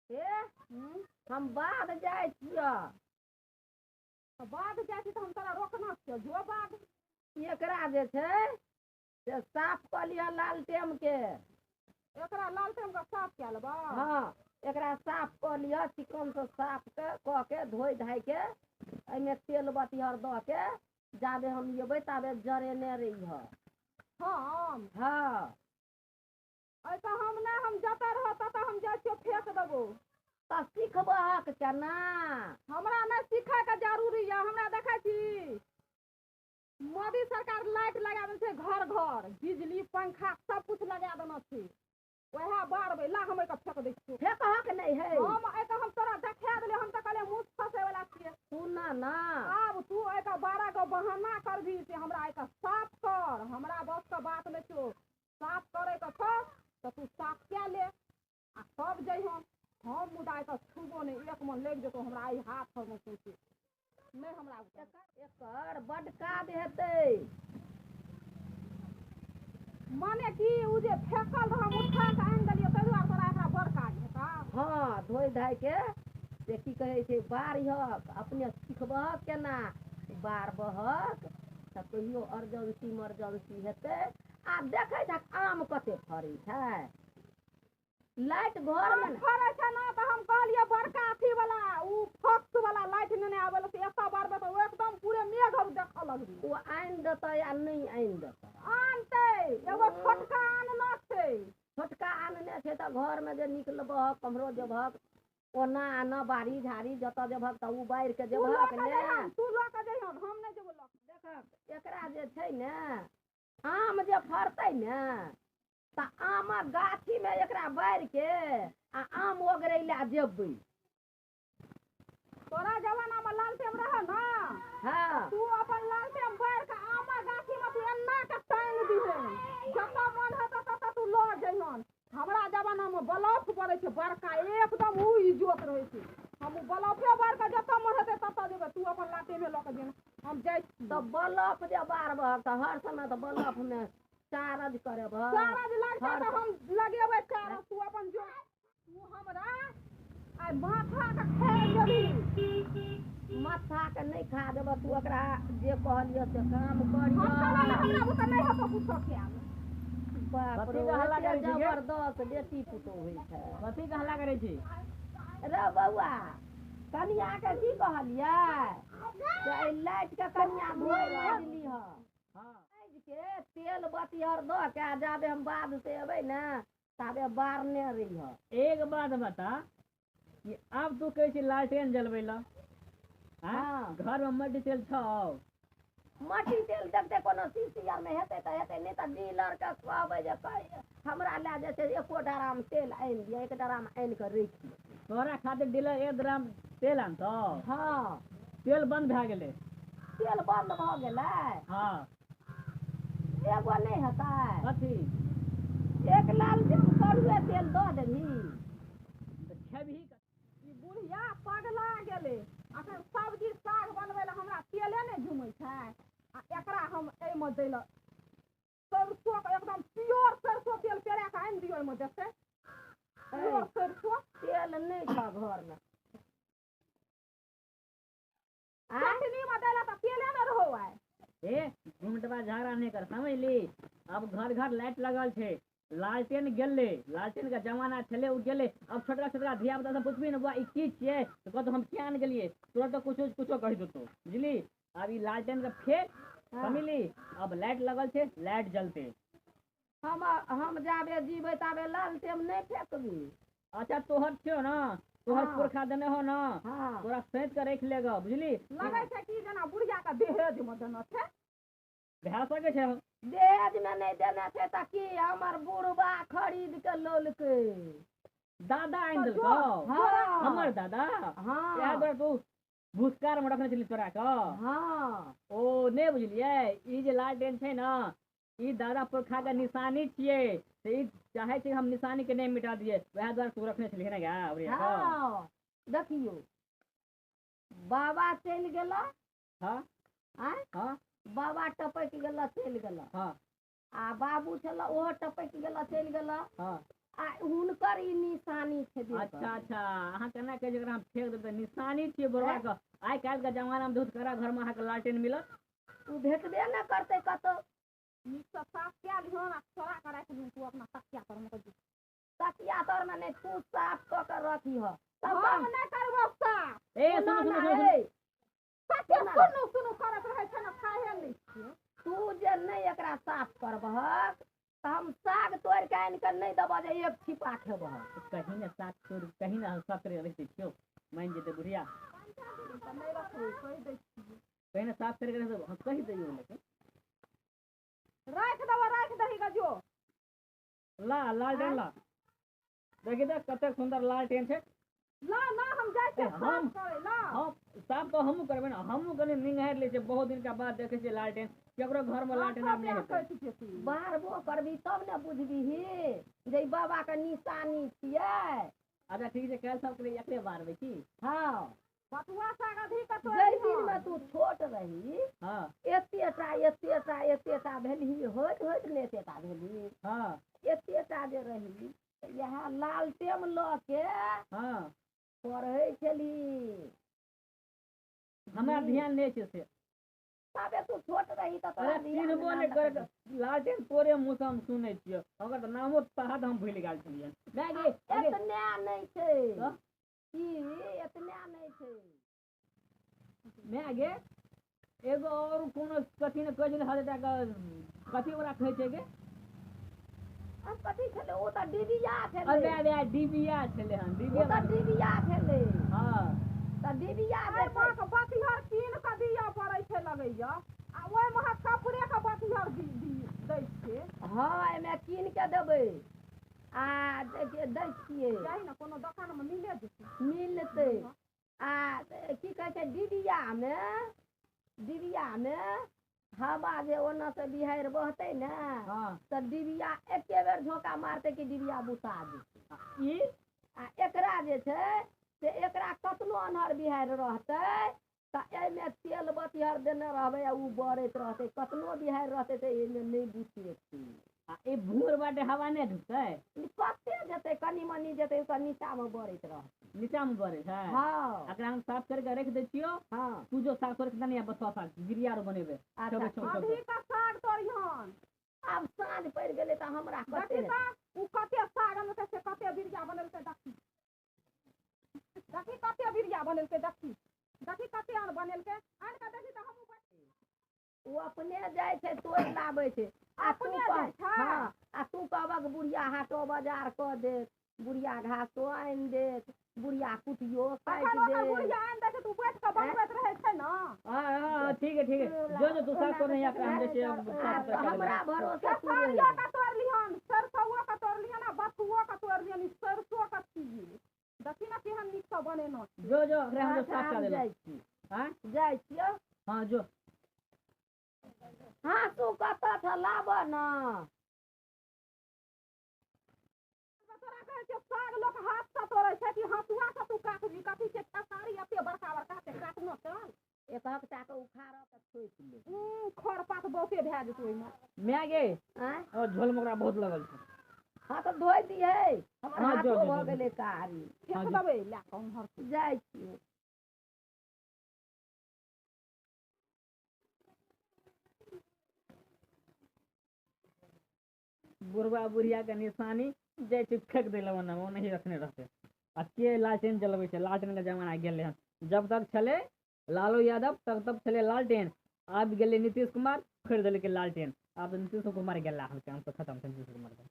हे हम बाध जाइ छियऽ। बाध जाइ छी तऽ हम तोरा रोकना छियौ, जो बाध। एकरा जे छै से साफ कऽ लिअ लालटेम के। एकरा लालटेम के साफ कए लेबऽ? हँ, एकरा साफ कऽ लिअ, चिकन से साफ कऽ के धोइ धाइ के एहिमे तेल बतिहर दऽ के जाबे हम एबै ताबे जरेने रहिहऽ। हम? हँ। एहि हम नहि, हम जतऽ रहऽ ततऽ हम जाइ छियौ फेक देबौ। तऽ सिखबहक केना? हमरा नहि सीखैके जरूरी यऽ। हमरा देखै छी मोदी सरकार लाइट लगा देने छै, घर घर बिजली पंखा सब कुछ लगा देने छै, वएह बारबै ला हम एहिके फेक दै छियौ। फेकहक नहि है। हम एहिके हम तोरा देखा देलियौ, हम तऽ कहलियै मुँह फसै वाला छियै। सुन ना, आब तू एहिके 12 गो बहाना करबही से हमरा एहिके साफ कर, हमरा बसके बात नहि छौ। साफ करैके छौ तऽ तू साफ कए ले आ तब जइहन। हम मुदा एहिके छुबो नहि, एक मन लागि जेतौ हमरा एहि हाथ मे सौंसे नहि हमरा। एकर बड्ड काज हेतै। माने कि ओ जे फेकल रह हम उठा कऽ आनि देलियै, ताहि दुआरे तोरा एकरा बड़ काज हेतौ? हँ, धोइ धाइ के से की कहै छै बारिहक, अपने सिखबहक केना बारबहक तऽ कहियो अर्जेंसी मर्जेंसी हेतै। आ देखै छहक आम कते फड़ै छै लाइट घरमे आम फड़ै छै ने, तऽ हम कहलियै बड़का अथी वाला ओ फॉक्स वाला लाइट नेने आबै लए, से एतऽ बारबै तऽ एकदम पूरे मेघ आर देखऽ लगबी। ओ आनि देतै आ नहि आनि देतै? आनतै, एगो छोटका आनना छै। छोटका आनने छै तऽ घरमे जे निकलबहक कम्हरो जेबहक ओना आनऽ, बाड़ी झाड़ी जतऽ जेबहक तऽ ओ बारि के तू लऽ जेबहक कऽ ने। जइहन, तू लऽ कऽ जइहन, हम नहि जेबौ लऽ कऽ। देखक एकरा जे छै ने आम जे फड़तै ने तऽ आमक गाछीमे एकरा बारिके आ आम ओगरै लए जेबै। तोरा जमानामे लालटेम रहै ने? हँ। तू अपन लालटेम बारि कऽ आमक गाछीमे तू एना कऽ टाँगि दिहन, जतऽ मन हेतौ ततऽ तू लऽ जइहन। हमरा जमानामे बलफ बरै छै बड़का, एकदम उ इजोत रहै छै, हम ओ बलफे बारि कऽ जतऽ मन हेतै ततऽ जेबै। तू अपन लालटेमे लऽ कऽ जइहन, हम जाइ छी। तऽ बलफ जे बारबहक तऽ हर समय तऽ बलफमे चार्ज करेबहक। चार्ज लगतै तऽ हम लगेबै चार्ज, तू अपन जो। तू हमरा आइ माथाके खा गेलही। माथाके नहि खा देबह, तू ओकरा जे कहलियह से काम हम करियह। कहलहुँ ने हमरा बुते नहि हेतौ कुछो कयल। बाप कथी रे, के हल्ला एते करै छी गे? जबरदस्त बेटी पुतोह होइ छै। कथी के हल्ला करै छी? रे बौआ, कनियाके की कहलियै से एहि लाइटके कनिया धोइ माजि लिहऽ। हँ। के तेल बतिहर दऽ के आ जाबे हम बाध से एबै ने ताबे बारने रहिहऽ। एक बात बता कि आब तू कहै छी लालटेन जलबै लए? हँ। घर में मट्टी तेल छौ? मट्टी तेल देखते कोनो शीशी आरमे हेतै तऽ हेतै, नहि तऽ डीलरके कहबै जे हमरा लए जे छै एको डराम तेल आनि दिअ, एक डराम आनि कऽ राखि दिअ। तोरा खातिर डीलर एक ड्राम तेल आनतौ? हँ। तेल बंद भए गेलै। तेल बंद भऽ गेलै? हँ। एगो नहि हेतै? कथी? एक लालटेन करुए तेल दऽ देबही। तऽ खेबही? ई बुढ़िया पगला गेलै। अखन सब्जी साग बनबै लए हमरा तेले नहि झुमै छै आ एकरा हम एहिमे दै लए सरसोके एकदम प्योर सरसो तेल पेरा कऽ आनि दियौ, एहिमे देतै प्योर सरसो। तेल नहि छऽ घरमे? चटनीमे दै लए तऽ तेले ने रहौ आइ। ए घुमटबा, झगड़ा नहि कर, समझली? अब घर घर लाइट लगल छै, लालटेन गेलै, लालटेन के जमाना छलै ओ गेलै। अब छोटका छोटका धिया पुता सब पुछबही ने, बौआ ई की छियै, तऽ कहतौ हम किया ने गेलियै, तुरंत कुछो कुछो कहि देतौ, बुझली? आब ई लालटेन के फेक, समझली? अब लाइट लगल छै, लाइट जलते। हम जाबे जीबै ताबे लालटेन नहि फेकबी। अच्छा तोहर छियौ ने, तोहर पुरखा देने हो ने? हँ। तोरा सैंत के राखि लेगा, बुझली? लगै छै कि जेना बुढ़िया के दहेजमे देने छै। भए सकै छै। दहेजमे नहि देने छै तऽ की, हमर बुढ़बा खरीद के लौलकै। दादा आनि देलकौ? हँ। हमर दादा? हँ। इएह दुआरे तू भूसकार मे रखने छली तोरा के? हँ। ओ नहि बुझलियै, ई जे लालटेन छै ने ई दादा पुरखा के निशानी छियै, से ई चाहै छै हम निशानी के नहि मिटा दियै, वएह दुआरे तू रखने छलियै ने गे? हँ, देखियौ बाबा चलि गेला। हँ। आँय? हँ। बाबा टपकि गेला चलि गेला। हँ। आ बाबू छला ओहो टपकि गेला चलि गेला। हँ। आ हुनकर ई निशानी छै। अच्छा अच्छा, अहाँ केना कहै छियै हम फेक देबै? निशानी छियै बुढ़वा के। आइ काल्हि के जमाना मे बहुत कड़ा घर मे अहाँके लालटेन मिलत? ओ भेटबे नहि करतै कतौ। नीकसँ साफ कए लिहन आ छोड़ा कऽ राखि लिहन तू अपना तकिया पर मे। तकिया तर मे नहि, तू साफ कऽ के रखिह। हम नहि करबो साफ। ए सुनू सुनू सुनू, कते सुनू सुनू करत रहै छै ने, खाहे नहि छियै। तू जे नहि एकरा साफ करबहक तऽ हम साग तोड़ि के आनि कऽ नहि देबऽ जे एक छिपा खेबहक। कहीं ने साग तोड़, कहीं ने हम साफ करके रख दै छियौ, मानि जेतै बुढ़िया। नहि रखबै, कहि दै छियै। कहीं ने साफ करके रख देबो, हम कहि दैयौ, लेकिन राखि देबो, राखि दही गजो। ला लालटेन ला, देखी तऽ कतेक सुन्दर लालटेन छै। ला ना, हम जाइ छियै साफ करै ला। हम साफ तऽ हमहूँ करबै ने, हमहूँ कनि निंघारि लै छियै। बहुत दिनका बाद देखै छियै लालटेन, केकरो घर मे लालटेन आब नहि हेतै। बारबो करबी तब ने बुझबिही जे ई बाबा के निशानी छियै। अच्छा ठीक छै, काल्हि सब एकरे बारबै की? हँ। बथुआ साग अधिक तोड़ि। जाहि दिन मे तू छोट रही, हँ, एतेटा एतेटा एतेटा भेलही, होइत होइत ने एतेटा भेलही। हँ। एतेटा जे रही, इएह लालटेम लऽ के हँ पढ़ै छलही। हमरा ध्यान नहि छै से। ताबे तू छोट रही तऽ तोरा अरे चिन्हबो नहि करे लालटेन, तोरे मुँह से हम सुनै छियै। ओकर तऽ नामो तहत हम भूलि गेल छलियै। एतने नहि छै की, एतने नहि छै। माय गे, एगो और कोनो कथी ने कहै छै, हर के कथी ओकरा कहै छै गे? कथी छलै ओ? तऽ डिबिया छलै। अरे अरे, डिबिया छलै हन, डिबिया। ओ तऽ डिबिया छलै। हँ, तऽ डिबिया जे बतिहर कीन कऽ दिअ पड़ै छै लगैया, आ ओहिमे अहाँ कपड़े के बतिहर दै छियै? हँ, एहिमे कीन के देबै आ दै छियै। जाही ने कोनो दोकानमे मिले जेतै। मिलतै। आ की कहै छै, डिबियामे, डिबियामे हवा जे ओन्ने से बिहाड़ि बहतै ने, तऽ डिबिया एके बेर झोंका मारतै कि डिबिया बुता जेतै। ई आ एकरा जे छै से एकरा कतनो अन्हर बिहाड़ि रहतै तऽ एहिमे तेल बतिहर देने रहबै आ ओ बरैत रहतै। कतनो बिहाड़ि रहतै तऽ एहिमे नहि बुतेतै। आ ई भूर बाटे हवा नहि ढुकतै? कते जेतै, कनि मनि जेतै, ओकर नीचामे बरैत रहतै। नीचामे बरै छै? हँ। एकरा हम साफ करके रख दै छियौ। हँ। तू जो साफ करके तनी बथुआ साग बिरिया आर बनेबै। अधिक साग तोड़िहन। आब साँझ पड़ि गेलै तऽ हमरा कते ओ कते साग अनलकै से कते बिरिया बनेलकै, देखी देखी कते बिरिया बनेलकै, देखी देखी कते आन बनेलकै, आनि कऽ देखी तऽ हमहूँ। ओ अपने जाइ छै तोड़ि लाबै छै। आ तू अपने जाइ छै? हँ, आ तू कहबक बुढ़िया हाटो बाजार कऽ देत, बुढ़िया घासो आनि देत, बुढ़िया कुटियो काटि देत। बुढ़िया आनि दै छै तऽ ओ बैठ कऽ बनबैत रहै छै ने। हँ हँ, ठीक है ठीक है, जो जो तू साफ कर, नहीं हम जे छै। हमरा भरोसे तू खेसारियो के तोड़ि लिहन, सरसोओ के तोड़ि लिहन आ बथुओ के तोड़ि लिहन। ई सरसो के छियै, देखी ने केहन नीकसँ बनेने छै। जो जो, एकरा हम साफ कर देलहुँ। जाइ छी। हँ, जाइ छियौ। हँ, जो। हाँसू कतऽ छ, लाबऽ ने। तोरा कहै छियौ, साग लोक हाथसँ तोड़ै छै कि हँसुआसँ तू काटबही? कथी छै खेसारी एते बड़का बड़का छै, काटनो चल। एकहक टा के उखाड़ऽ के ठोकि ले। खर पात बहुते भए जेतौ ओहिमे। माय गे, आँय? और झोल में ओकरा बहुत लगल छै। हँ, तऽ धोइ दिहै, हमर हँ, जो, हाथो जो, भऽ जो। गेलै कारी। फेक देबै लए कऽ उम्हर। जाइ छियै। बुढ़वा बुढ़िया के निशानी जाइ छै फेक दै लए ओन्ने, ओनाही रखने रहतै। आ के लालटेन जलबै छै? लालटेन के जमाना गेलै हन। जब तक छलै लालू यादव तब तक छलै लालटेन। आबि गेलै नीतीश कुमार, फेर देलकै लालटेन। आब तऽ नीतीशो कुमार गेला हन, काम तऽ खतम छै नीतीश कुमार के।